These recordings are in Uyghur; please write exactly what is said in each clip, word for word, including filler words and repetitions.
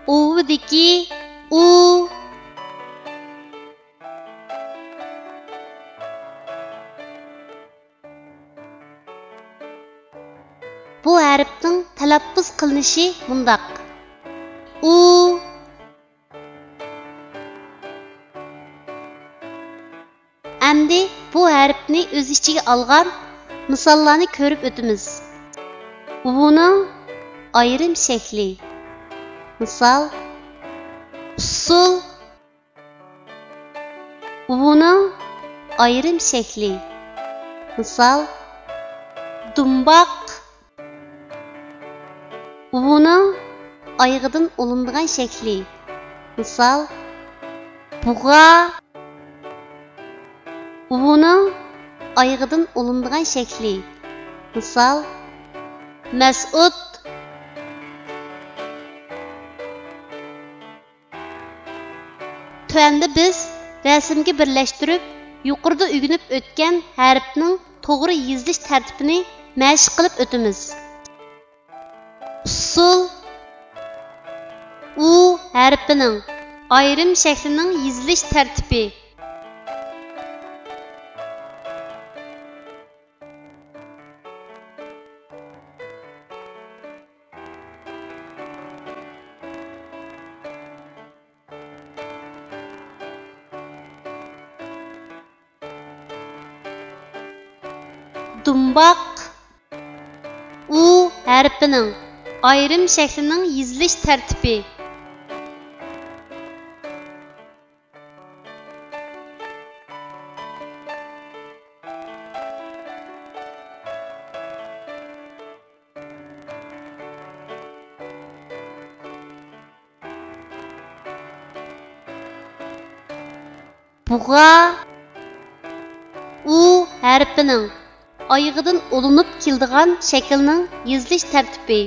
ئۇۋىدىكى ئۇ. بۇ ھەرپنىڭ تەلەپپۇز قىلىنىشى مۇنداق: ئۇ. ئەمدى بۇ ھەرپنى ئۆز ئىچىگە ئالغان مىساللارنى كۆرۈپ ئۆتىمىز. ئۇنىڭ ئايرىم شەكلى. مىسال، ئۇسسۇل. ئۇنىڭ ئايرىم شەكلى. مىسال، دۇمباق. ئۇنىڭ ئايىغىدىن ئۇلىنىدىغان شەكلى. مىسال، بۇغا. ئۇنىڭ ئايىغىدىن ئۇلىنىدىغان شەكلى. مىسال، مەسئۇد. تۆۋەندە بىز رەسىمگە بىرلەشتۈرۈپ، يۇقىرىدا ئۆگىنىپ ئۆتكەن ھەرپنىڭ توغرا يېزىلىش تەرتىپىنى مەشىق قىلىپ ئۆتىمىز. ئۇسسۇل. ئۇ ھەرپىنىڭ ئايرىم شەكلىنىڭ يېزىلىش تەرتىپى. دۇمباق. ئۇ ھەرپىنىڭ ئايرىم شەكلىنىڭ يېزىلىش تەرتىپى. بۇغا. ئۇ ھەرپىنىڭ ئايىغىدىن ئۇلىنىپ كېلىدىغان شەكىلنىڭ يېزىلىش تەرتىپى.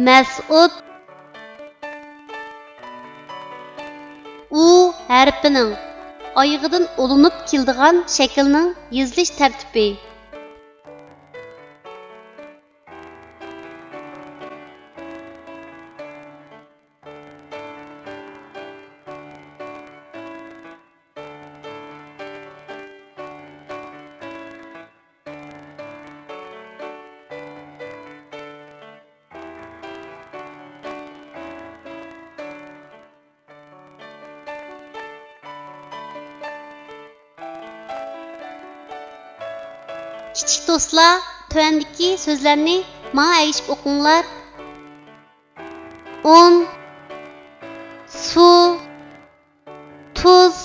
مەسئۇد. ئۇ ھەرپىنىڭ ئايىغىدىن ئۇلىنىپ كېلىدىغان شەكىلنىڭ يېزىلىش تەرتىپى. كىچىك دوستلار، تۆۋەندىكى سۆزلەرنى ماڭا ئەگىشىپ ئوقۇڭلار. ئۇن، سۇ، تۇز،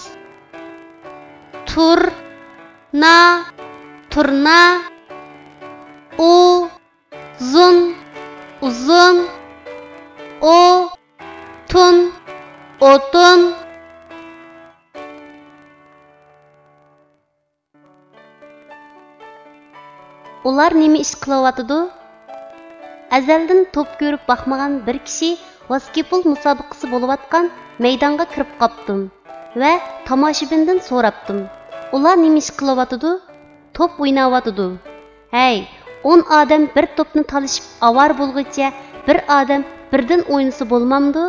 تۇر، نا، تۇرنا، ئۇ، زۇن، ئۇزۇن، ئو، تۇن، ئوتۇن. ئۇلار نېمە ئىش قىلىۋاتىدۇ؟ ئەزەلدىن توپ كۆرۈپ باقمىغان بىر كىشى ۋاسكېتبول مۇسابىقىسى بولۇۋاتقان مەيدانغا كىرىپ قاپتۇ ۋە تاماشىبىندىن سوراپتۇ، ئۇلار نېمە ئىش قىلىۋاتىدۇ؟ توپ ئويناۋاتىدۇ. ھەي، ئون ئادەم بىر توپنى تالىشىپ ئاۋارە بولغۇچە بىر ئادەم بىردىن ئوينىسا بولمامدۇ؟